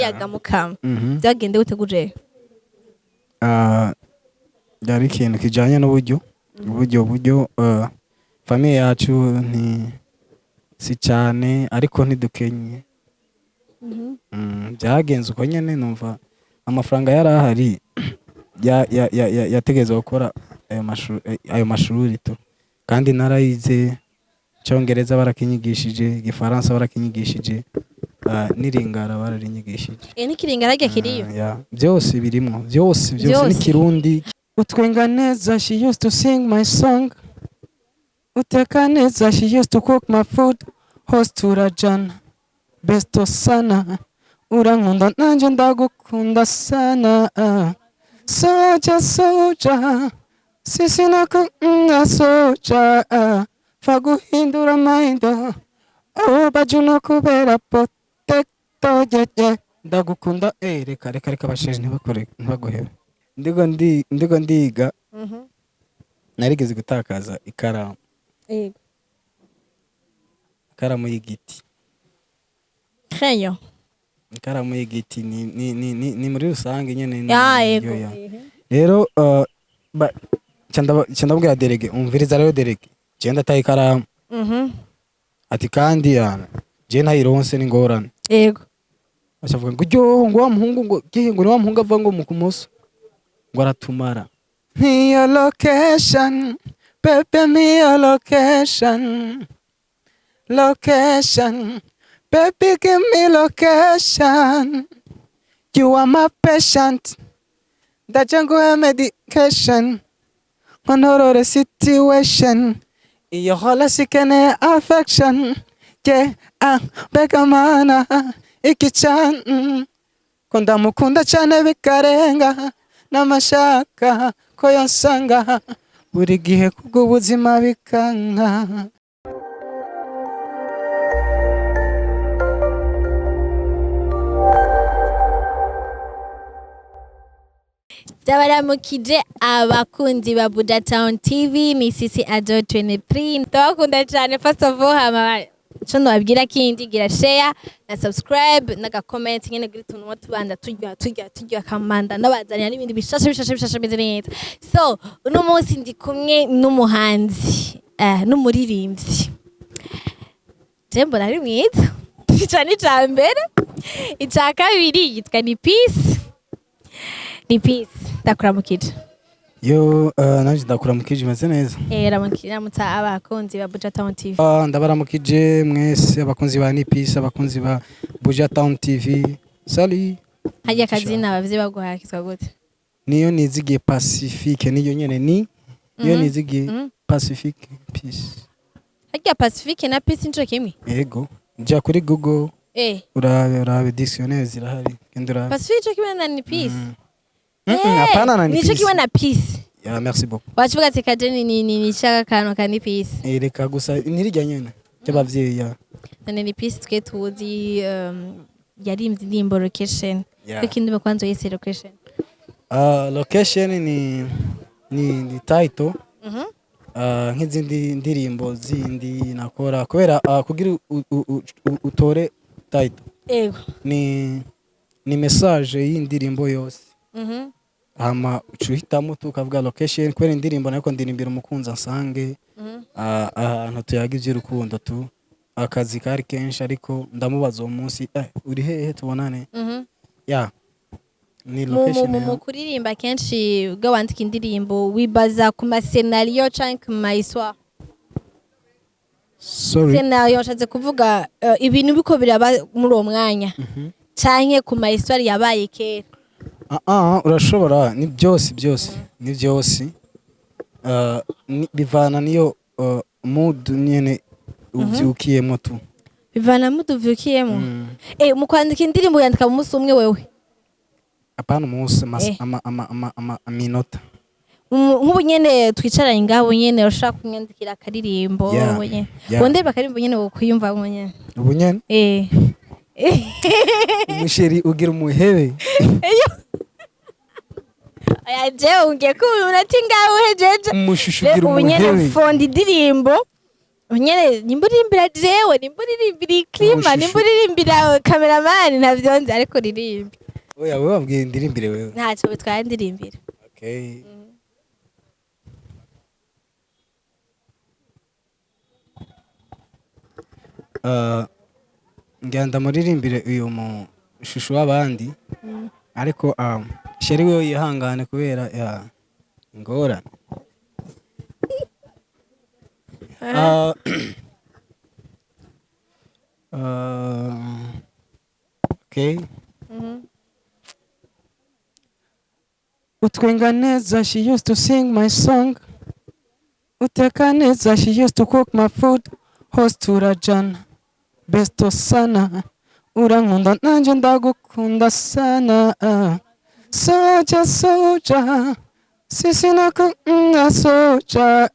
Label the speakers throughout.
Speaker 1: Muri Yagamukama byagende gute guje?
Speaker 2: Ah, byari ikintu kijanye n'uburyo, uburyo famille yacu nti si cyane, ariko ntidukenye. Byagenze uko nyene, numva amafaranga yari ahari yategerezwa gukora ayo mashuri tu, kandi narayize. Icyongereza barakinyigishije, Igifaransa barakinyigishije, n'Iringara bararinyigishije.
Speaker 1: Eh, n'ikiringara rya kiriyo?
Speaker 2: Ah, ya, byose birimwo, byose byose.
Speaker 1: Byose.
Speaker 2: N'ikirundi. Utwenga neza, she used to sing my song. Uteka neza, she used to cook my food. Host turajana besto sana, urankunda nanjye ndagukunda sana. Soja soja sisi nakunda soja, fa guhindura mind, oh baju no kubera protector, yeah, yeah. Ndagukunda. Reka reka reka, basheje ntibakore ntibaguhebe. Ndiko ndiga, narigeze gutakaza ikaramu. Ikaramu y'igiti.
Speaker 1: Crayon.
Speaker 2: Ikaramu y'igiti ni muri rusange nyene
Speaker 1: Ya.
Speaker 2: Yo, ya. Rero ca ndabwira délégué: "Umviriza rero délégué, je ndataye ikaramu." Ati kandi yana je ntayironse n'ingorane. Bacavuga ngo ryo ngo wa muhungu, ngo gihe ngo ni wa muhungu ava ngo mu kumoso ngo aratumara. Niyo location baby, niyo location, location baby, give me location. You are my patient, ndaje nguhe medication, nkontorore situation. Iyo hola sikeneye affection, yeah. Ah, mbega mana, iki can ko ndamukunda cyane bikarenga n'amashaka ko yansanga buri gihe kubw'ubuzima bikanka.
Speaker 1: Ndabaramukije abakunzi ba Buja Town TV, ni Sisi Ado 23, ndabakunda cyane. First of all, hama ico nobabwira kindi, gira share na subscribe n'aga comment nyene kugira utuntu tubanda turya turya turya kamanda, ndabazanira n'ibindi bishasha bishasha bishasha bimeze neza. So uno munsi ndi kumwe n'umuhanzi, n'umuririmbyi. Je mbona ari mwiza. Ico ni ica mbere. Ica kabiri, yitwa Ni Peace. Ni Peace, ndakuramukije.
Speaker 2: Yo, nanjye ndakuramukije, imeze neza.
Speaker 1: Eh, ramutsa abakunzi ba Buja Town TV.
Speaker 2: Ah, ndabaramukije mwese abakunzi ba Nipisi, abakunzi ba Buja Town TV, salut.
Speaker 1: Harya akazina abavyeyi baguhaye kitwa gute?
Speaker 2: Niyo Nizigiye Pacifique, niyo nyene ni niyo Nizigiye Pacifique Peace.
Speaker 1: Harya Pacifique na Peace nico kimwe?
Speaker 2: Yego, jya kuri Google, urabe dictionnaire zirahari, genda urabe.
Speaker 1: Pacifique nico kimwe na Ni Peace?
Speaker 2: Hapana, na
Speaker 1: Nico
Speaker 2: Peace.
Speaker 1: kimwe na Peace.
Speaker 2: Ya, merci beaucoup.
Speaker 1: Wacuvuga ati kaje ni shaka kantu ka Ni Peace.
Speaker 2: Eh, reka gusa ntirijya nyene ry'abavyeyi, ya.
Speaker 1: None Ni Peace twe tuzi yarimvye indirimbo Location.
Speaker 2: Yeah.
Speaker 1: Ko ikindi kwanza yise Location?
Speaker 2: Ah, Location ni title. Nk'izindi ndirimbo zindi nakora, kubera kugira utore title ni message y'indirimbo yose. Hama uca uhitamo tukavuga Location kubera indirimbo nariko ndirimbira umukunzi ansange ahantu tuyaga ivy'urukundo tu. Akazi kari kenshi, ariko ndamubaza uwo munsi: "Uri hehe tubonane?" Ya, ni Location.
Speaker 1: Mu kuririmba kenshi ubwo wandika indirimbo wibaza ku ma scénario canke ku ma histoire?
Speaker 2: Sorry?
Speaker 1: Scénario nshatse kuvuga ibintu biko biraba muri uwo mwanya canke ku ma histoire yabaye kera.
Speaker 2: Ah, ah, urashobora, ni byose byose, ni byose. Bivana niyo mood nyene uvyukiyemo tu.
Speaker 1: Bivana muduvyukiyemo. Mu kwandika indirimbo yandika mu munsi umwe wewe?
Speaker 2: Apana umunsi, ama aminota.
Speaker 1: Nk'ubu nyene twicaranye ngaho nyene, urashobora kunyandikira akaririmbo?
Speaker 2: Yeah,
Speaker 1: Ubu nyene
Speaker 2: yeah.
Speaker 1: wondeba akaririmbo nyene wokwiyumvamo nyene?
Speaker 2: Ubu nyene? Umusheri ugira umuhebe.
Speaker 1: Oya, jewe ngiye kuba umunota ingahe uhejeje?
Speaker 2: Umushushu ugira
Speaker 1: Ubu nyene
Speaker 2: umuhebe.
Speaker 1: mfonda indirimbo. Nyene nimba uririmbira jewe, nimba uririmbira iklima,
Speaker 2: Umushushu.
Speaker 1: nimba uririmbira cameraman, ntavyo nzi, ariko ririmbe.
Speaker 2: Oya, wewe wabwiye ndirimbire wewe.
Speaker 1: Ntacyo bitwaye, ndirimbira.
Speaker 2: Okay. Ngira ndamuririmbire uyu mushushu w'abandi, ariko chéri wewe yihangane kubera ya ingorane. Okay. Utwenga neza, she used to sing my song. Uteka neza, she used to cook my food. Host turajana, besto sana. Urankunda nanje ndagukunda sana. Soja soja, sisi nakunda soja.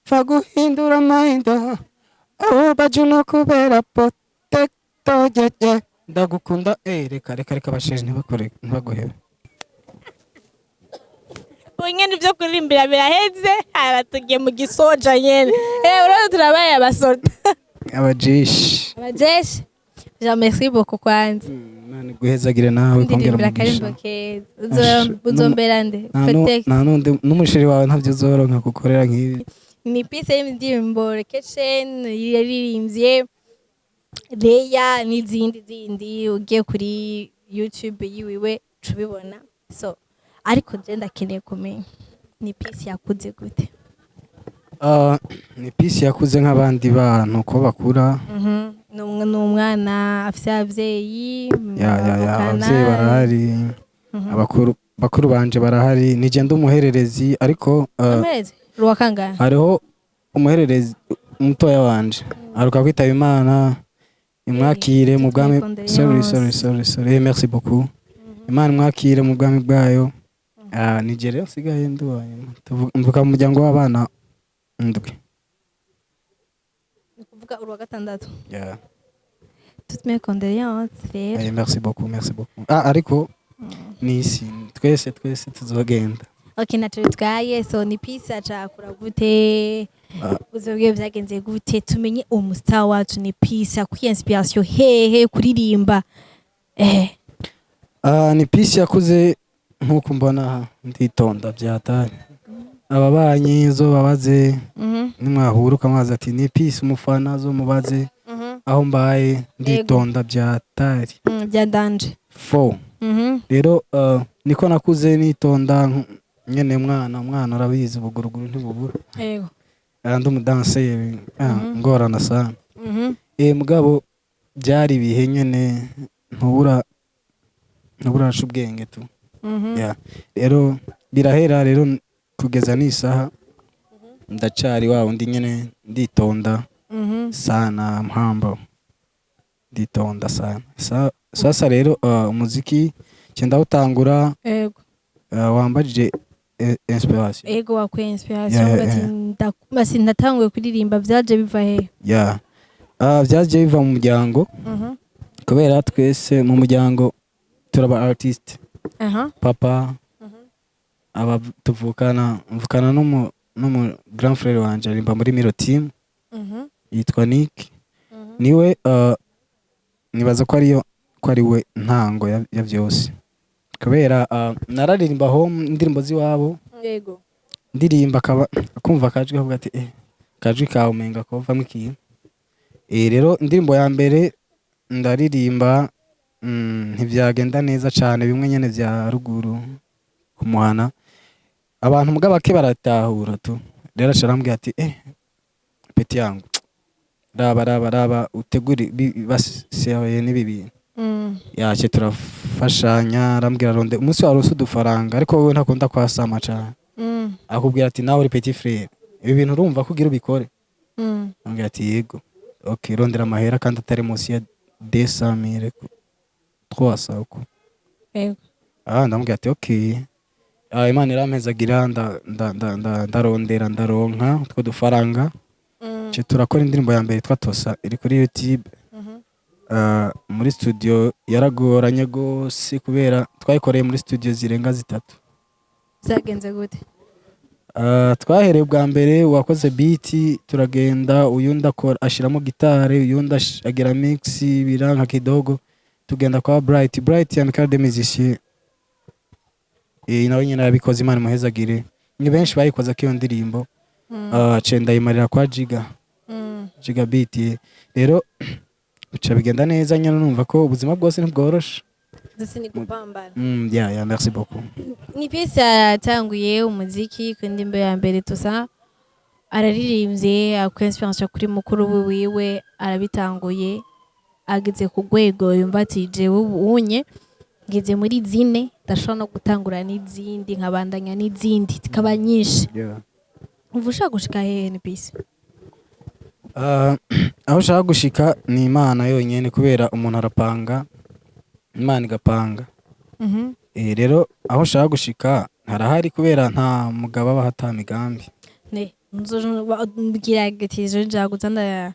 Speaker 2: Faguhindura mind. Oh, bajuno kubera protector, yeah. Ndagukunda, reka reka reka basheje ntibakore ntibaguhebe.
Speaker 1: Ubu nyene ibyo kuririmbira biraheze, haba tugiye mu gisoja nyene. Urabona turabaye abasoda.
Speaker 2: Abajeshi.
Speaker 1: Abajeshi. Jean, merci beaucoup kwanza.
Speaker 2: Imana iguhezagire nawe kongera
Speaker 1: Ndirimbira
Speaker 2: umugisha.
Speaker 1: akarimbo keza. Uzombera nde?
Speaker 2: Nta nu-
Speaker 1: Protect.
Speaker 2: Nta nundi n'umusheri wawe ntabyo uzoronka gukorera nk'ibi.
Speaker 1: Ni piece y'indirimbo Rekeshen yaririmbye Leya n'izindi zindi, ugiye kuri YouTube yiwiwe cubibona. So ariko je ndakeneye kumenya ni piece yakuze gute?
Speaker 2: Ah, ni peace yakuze nk'abandi bantu ko bakura.
Speaker 1: Ni umwana afise abavyeyi?
Speaker 2: Ya.
Speaker 1: Bavukana?
Speaker 2: Abavyeyi barahari. Abakuru bakuru banje barahari, nije ndi umuhererezi, ariko
Speaker 1: Amezi ruwa kangahe?
Speaker 2: Hariho umuhererezi mutoya wanje aruka kwitaba Imana, imwakire mu bwami. Sorry, sorry, sorry, sorry. Merci beaucoup. Imana imwakire mu bwami bwayo. Ah, nije rero nsigaye ndi uwa nyuma. Mvuka mu muryango w'abana ndwi.
Speaker 1: Ni kuvuga uruwa gatandatu?
Speaker 2: Yeah.
Speaker 1: Toutes mes condoléances rero.
Speaker 2: Merci beaucoup, merci beaucoup. Ah, ariko ni isi, twese twese tuzogenda.
Speaker 1: Okay, naco bitwaye. So ni peace acakura gute?
Speaker 2: Ah.
Speaker 1: Ubuzima bwiwe byagenze gute? Tumenye umustar wacu ni peace akwiye inspiration hehe kuririmba?
Speaker 2: Ah, ni peace yakuze nk'uko mbona aha, nditonda byatari ababanyi zo babaze. Nimwahura ukamwaza ati ni peace umufana, zo mubaze aho mbaye, nditonda byatari.
Speaker 1: Bya danger.
Speaker 2: Fo rero niko nakuze nitonda nyene mwana mwana, urabizi ubuguruguru ntibubura. Ah, ndi umudanseri, ngorana sana. Mugabo byari ibihe nyene, ntubura ntubura ubwenge tu. Yeah. Rero birahera, rero kugeza n'isaha ndacari wa undi nyene, nditonda sana, mpambo nditonda sana. Sasa rero umuziki nce ndawutangura. Wambajije inspiration.
Speaker 1: Ego, wakwiye inspiration.
Speaker 2: Yeah.
Speaker 1: Bati basi ndatanguye kuririmba, byaje biva hehe?
Speaker 2: Yeah. Byaje biva mu muryango kubera twese mu muryango turaba artist. Papa, aba tuvukana, mvukana n'umu grand frère wanje arimba muri Miro Team, yitwa Nick. Niwe nibaza ko ariyo ko ari we ntango ya byose kubera nararirimba home indirimbo z'iwabo. Ndirimba akaba akumva akajwi, akavuga ati kajwi kawe umenga kovamwo ikintu. Rero indirimbo ya mbere ndaririmba, ntivyagenda neza cane, bimwe nyene vya ruguru kumuhana abantu muga bake baratahura tu. Rero aca arambwira ati petit yangu, raba raba raba utegure basehoye n'ibi bintu. Yace turafashanya, arambwira ronde umunsi warose udufaranga, ariko wowe ntakunda kwasama cane. Akubwira ati nawe uri petit frère, ibi bintu urumva ko ugira ubikore. Ambwira ati yego, okay, rondera amahera kandi atari munsi ya 200,000, 300 uko. Ah, ndamubwira ati okay. Ah, Imana irampezagira, ndarondera ndaronka utwo dufaranga. Ce turakora indirimbo ya mbere yitwa Tosa, iri kuri YouTube. Muri studio yaragoranye gose kubera twayikoreye muri studio zirenga zitatu.
Speaker 1: Byagenze gute?
Speaker 2: Twahereye ubwa mbere uwakoze beat, turagenda, uyundi akora ashiramo gitare, uyundi agira mix, biranka kidogo, tugenda kwa Bright. Bright Amicale des Musiciens, nawe nyine yarabikoze, Imana imuhezagire. Ni benshi bayikoze ko iyo ndirimbo. Ce ndayimarira kwa Jiga. Jiga Beat. Rero bica bigenda neza nyine, numva ko ubuzima bwose ntibworoshe.
Speaker 1: Ndetse ni gupambana.
Speaker 2: Yeah, merci beaucoup.
Speaker 1: Ni Peace yatanguye umuziki ku ndirimbo ya mbere tusa araririmbye akora inspiration kuri mukuru wiwe, arabitanguye ageze ku rwego yumva ati jewe ubu unye ngeze muri zine, ndashobora no gutangura n'izindi, nkabandanya n'izindi zikaba nyinshi. Umva ushaka gushika hehe, ni Peace?
Speaker 2: Aho ushaka gushika ni Imana yonyene, kubera umuntu arapanga, Imana igapanga. Rero aho ushaka gushika harahari, kubera nta mugabo aba ata migambi.
Speaker 1: Ne mbwira ati ejo njaguza nda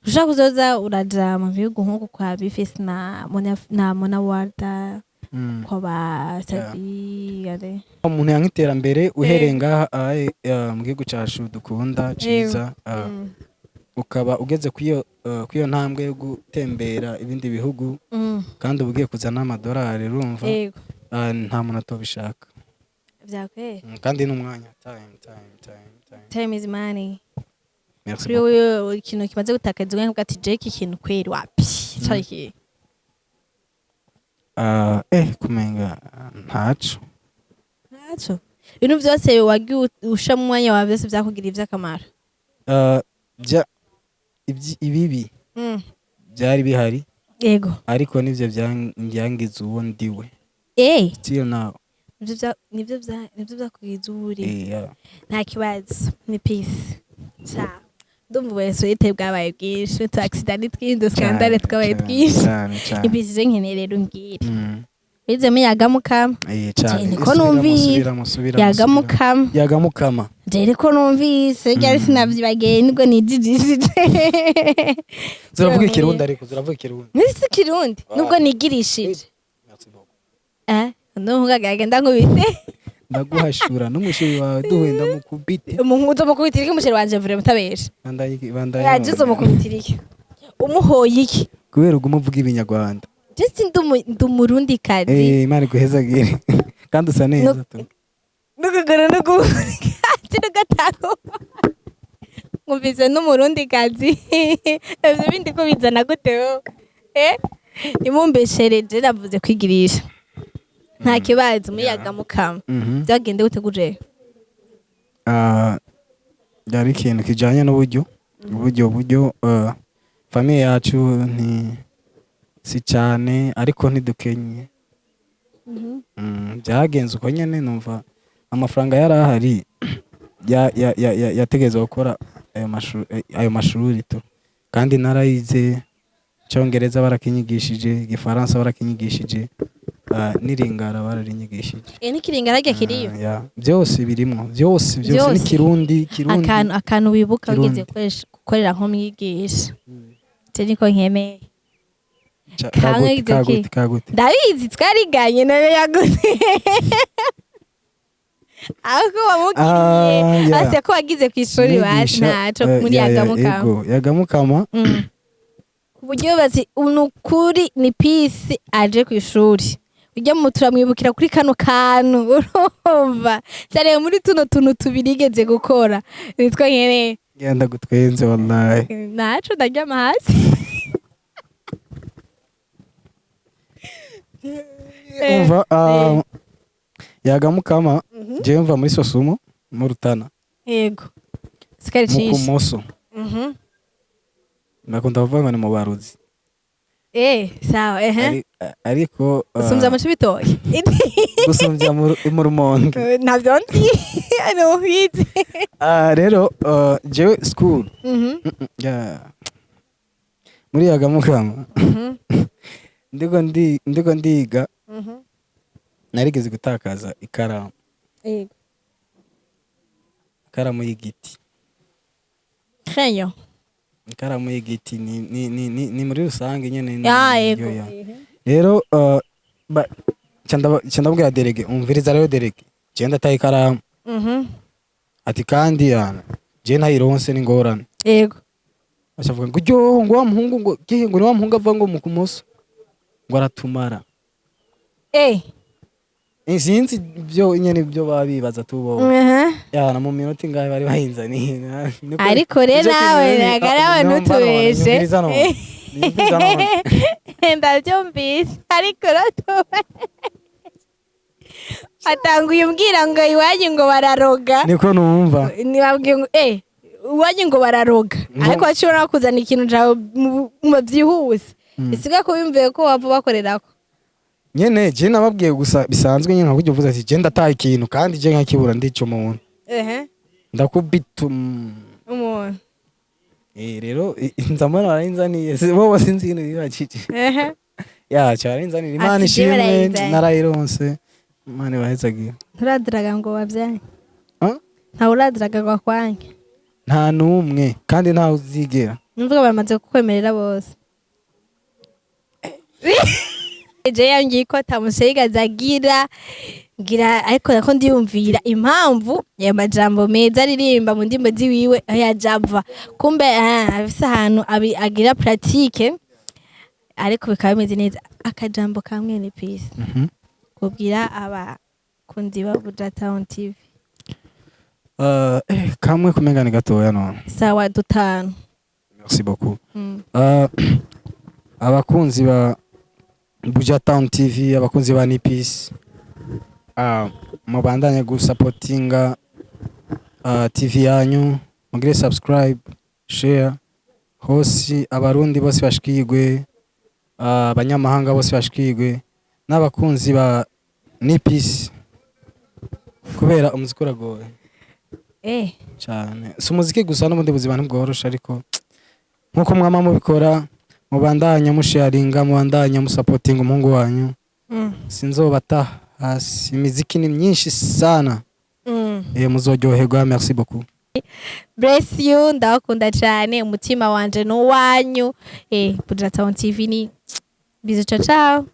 Speaker 1: ushaka kuzoza uraja mu bihugu nk'uku kwa Bifes na Mona na Mona Warda, kwa ba Sabi ale.
Speaker 2: Umuntu yanka iterambere uhereye ngaha aye, mu gihugu cacu dukunda ciza, ukaba ugeze kw'iyo ntambwe yo gutembera ibindi bihugu, kandi uba ugiye kuzana n'amadolari, urumva, nta muntu atobishaka.
Speaker 1: Vyakwere.
Speaker 2: Kandi n'umwanya, time, time, time, time.
Speaker 1: Time is money.
Speaker 2: Merci
Speaker 1: Kuri
Speaker 2: beaucoup.
Speaker 1: wewe, ikintu kimaze gutakaza umwanya uvuga ati Jake ikintu kweri wapi cari iki?
Speaker 2: Kumenga ntaco.
Speaker 1: Ntaco, ibintu vyose wagiye usha mu mwanya wawe byose vyakugiriye ivy'akamaro.
Speaker 2: Ibibi byari bihari, ariko nivyo byangize uwo ndiwe still now.
Speaker 1: Nivyo vyakugize uwo uri.
Speaker 2: Yeah.
Speaker 1: Nta kibazo, ni peace. Ciao, ndumva uburesorite bwabaye bwinshi, utu accident ni twinshi, scandale twabaye twinshi.
Speaker 2: Cyane cyane.
Speaker 1: Ni peace, je nkeneye rero umbwire wizemo Yagamukama.
Speaker 2: Cyane.
Speaker 1: Je, niko
Speaker 2: Subiramo,
Speaker 1: numvise.
Speaker 2: subiramo, subiramo,
Speaker 1: Yagamukama.
Speaker 2: subiramo. Yagamukama.
Speaker 1: Je niko numvise ryari, sinavyibagiye nibwo nijijishije.
Speaker 2: Ziravuga ikirundi, ariko ziravuga ikirundi.
Speaker 1: Nisi kirundi nubwo nigirishije.
Speaker 2: Merci beaucoup.
Speaker 1: Ndumva agenda nkubise.
Speaker 2: Ndaguhashura n'umushiri wawe duhuye ndamukubite.
Speaker 1: Umuntu uzomukubitira iki? Umusheri wanje vure mutabesha.
Speaker 2: Bandaye bandaye.
Speaker 1: Yaje uzomukubitira iki? Umuhoye iki?
Speaker 2: Kubera uguma uvuga ibinyarwanda.
Speaker 1: Just ndi umurundikazi.
Speaker 2: Imana iguhezagire kandi usa neza tu.
Speaker 1: N'ukuguru n'ugukati n'ugatako nkumvise n'umurundikazi, ivyo bindi ko bizana gute wowe? Imumbeshereje navuze kwigirisha, nta kibazo muyaga mukama. Byagende gute guje?
Speaker 2: Byari ikintu kijanye n'uburyo, uburyo, famille yacu nti si cyane ariko ntidukenye. Byagenze uko nyene, numva amafaranga yari ahari yategerezwa gukora ayo mashuri tu, kandi narayize. Icyongereza barakinyigishije, igifaransa barakinyigishije, n'iringara bararinyigishije.
Speaker 1: N'ikiringa harya kiriyo?
Speaker 2: Ah, yeah. Byose birimwo, byose byose.
Speaker 1: Byose.
Speaker 2: N'ikirundi, kirundi.
Speaker 1: Akantu wibuka
Speaker 2: Kirundi.
Speaker 1: wigeze gukorera nko mwigisha, je niko nkemeye. Kamwe
Speaker 2: Kagute,
Speaker 1: gize ki?
Speaker 2: kagute, kagute.
Speaker 1: Ndabizi twariganye nayo yagute aho wamugiriye.
Speaker 2: Ah, yeah.
Speaker 1: Ase ko wagize ku ishuri basi.
Speaker 2: Mwigisha,
Speaker 1: Ntaco muri Yagamukama.
Speaker 2: Ego, Yagamukama.
Speaker 1: Ku buryo bati nukuri ni Peace aje ku ishuri ujya mu turamwibukira kuri kano kantu, urumva cyane muri tuno tuntu tubiri yigeze gukora nitwa nkeneye.
Speaker 2: Genda gutwenze wallahi.
Speaker 1: Ntaco, ndaryama hasi.
Speaker 2: Umva, Yagamukama, jewe mva muri Sosumo mu Rutana.
Speaker 1: Yego, sukari
Speaker 2: Mu
Speaker 1: cinshi.
Speaker 2: Kumoso. Nakunda kuvuga ngo ni mu baruzi.
Speaker 1: Sawa, ehe.
Speaker 2: Ariko
Speaker 1: Usumvya mu Cibitoke.
Speaker 2: Gusumvya mu Rumonge.
Speaker 1: Ntabyo nzi, ntubizi.
Speaker 2: Rero jewe school, yeah. Muri Yagamukama ndiko ndiga, narigeze gutakaza ikaramu. Ikaramu y'igiti.
Speaker 1: Crayon.
Speaker 2: Ikaramu y'igiti ni muri rusange nyene
Speaker 1: Ya, yego.
Speaker 2: Yo, ya. Rero ca ndabwira délégué: umviriza rero délégué, jewe ndataye ikaramu. Ati kandi yana je ntayironse n'ingorane. Acavuga ngo ryo, ngo wa muhungu, ngo gihe, ngo ni wa muhungu ava ngo mu kumoso, ngo aratumara. Sinzi byo nyene byo babibaza tubo. Yana mu minota ingahe bari bayinzaniye.
Speaker 1: Ariko rero nawe nagarawe ntutubeshe.
Speaker 2: Nyumviriza none. Nyumviriza none.
Speaker 1: Ndabyumvise, ariko rero atanguye umbwira ngo iwanyu ngo bararoga.
Speaker 2: Niko numva.
Speaker 1: Ntibabwiye ngo iwanyu ngo bararoga. Ariko bashobora kuzana ikintu cawe mu byihuse, bisigaye ko wiyumviye ko wava bakorerako.
Speaker 2: Nyene je nababwiye gusa bisanzwe nyene, nka uvuze ati je ndataye ikintu kandi je nkakibura, ndica umuntu. Ndakubita
Speaker 1: Umuntu.
Speaker 2: Rero nza mbona barayinzaniye, bo sinzi ibintu bibakije. Ya cyarinzanira, Imana
Speaker 1: Ati, je
Speaker 2: ishimwe.
Speaker 1: Barayinzaniye.
Speaker 2: Narayironse, Imana ibahezagiye.
Speaker 1: Nturadiraga ngo wabyaye?
Speaker 2: Ah?
Speaker 1: Ntawe uradiraga ngo akwange?
Speaker 2: Nta n'umwe kandi ntawe uzigera.
Speaker 1: Numvuga baramaze kukwemerera bose. Je yambwiye ko atamushegaza agira ngira, ariko nako ndiyumvira impamvu ayo majambo meza aririmba mu ndimbo ziwiwe aho yaja ava. Kumbe afise ahantu agira pratique, ariko bikaba bimeze neza. Akajambo kamwe ni peace kubwira abakunzi ba Buja Town TV.
Speaker 2: Kamwe kumenga ni gatoya none.
Speaker 1: Sawa, dutanu.
Speaker 2: Merci beaucoup. Abakunzi ba Buja Town TV, abakunzi ba Nipis, mubandanye gusapotinga TV yanyu, mugire subscribe, share hose, abarundi bose bashikirwe, abanyamahanga bose bashikirwe, n'abakunzi ba Nipis, kubera umuziki uragoye cyane. Si umuziki gusa, n'ubundi buzima ntibworoshe, ariko nkuko mwama mubikora, mubandanya musharinga, mubandanya musapotinga umuhungu wanyu. Sinzobata hasi, imiziki ni myinshi sana. Muzoryoherwa. Merci beaucoup.
Speaker 1: Bless you, ndabakunda cyane, umutima wanje n'uwanyu. Buja Town TV ni bizu. Ciao ciao.